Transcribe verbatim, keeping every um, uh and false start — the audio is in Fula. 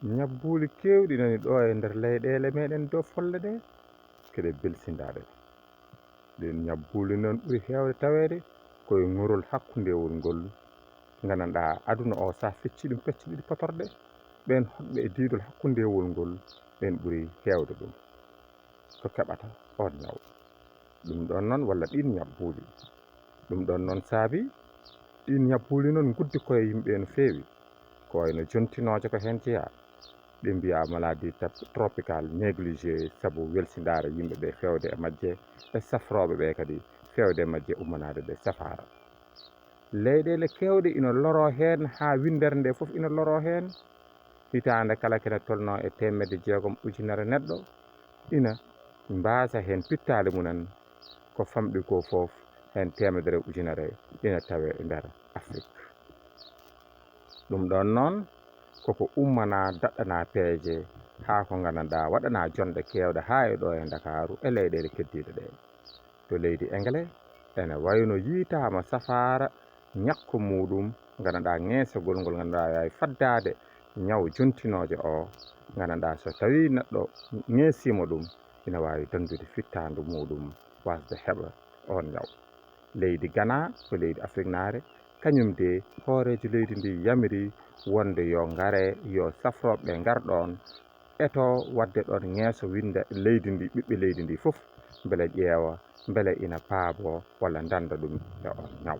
Ñabbuuli keewɗi nani ɗo e nder leyɗeele meɗen dow folle ɗe, keɗe belsindaade. Ɗin ñabbuuli noon ɓuri heewde taweede koye ŋorol hakkundeewol ngol, nganndanɗaa aduna o, so a feccii ɗum pecce ɗiɗi potorɗe, ɓeen hoɗɓe e diidol hakkundeewol ngol, ɓeen ɓuri heewde ɗum ko keɓata oon ñaw. Ɗum ɗoon noon, walla ɗiin ñabbuuli. Ɗum ɗoon noon saabi ɗiin ñabbuuli noon nguddi koye yimɓe no feewi, ko wayno jontinooje ko heen jeyaa. Ɗe mbiyaa maladie tap-, tropicale négligée, sabu welsindaare yimɓe ɓe feewde e majje, e safrooɓe ɓe kadi feewde e majje, ummanaade ɓe safaara. Leyɗeele keewɗe ina loroo heen, haa winndere nde fof ina loroo heen. Hitaande kala kene tolnoo e teemedde jeegom ujunere neɗɗo ina mbaasa heen pittaali mumen, ko famɗi ko fof heen teemedere ujunere ina tawee e nder Afrik. Ɗum ɗoon noon koko ummanaa, daɗɗanaa peeje, haa ko nganndanɗaa waɗanaa jonɗe keewɗe haa e ɗo e Ndakaaru e leyɗeele keddiiɗe ɗe. To leydi Engele, ene wayno yiytaama safaara ñakko muuɗum, nganndanɗaa ŋeesagol ngol, nganndanɗaa waawi faddaade ñaw jontinoojo o, nganndanɗaa so tawii neɗɗo ŋeesiima ɗum, ina waawi danndude fittaandu muuɗum waasde heɓa oon ñaw. Leydi Gana, ko leydi Afiriknaare, kañum de hooreejo leydi ndi yamiri wonde yo ngare, yo safrooɓe ɓe ngar ɗoon, eto waɗde ɗoon ŋeeso winnda leydi ndi, ɓiɓɓe leydi ndi fof, mbele ƴeewa, mbele ina paaboo walla dannda ɗum e oon ñaw.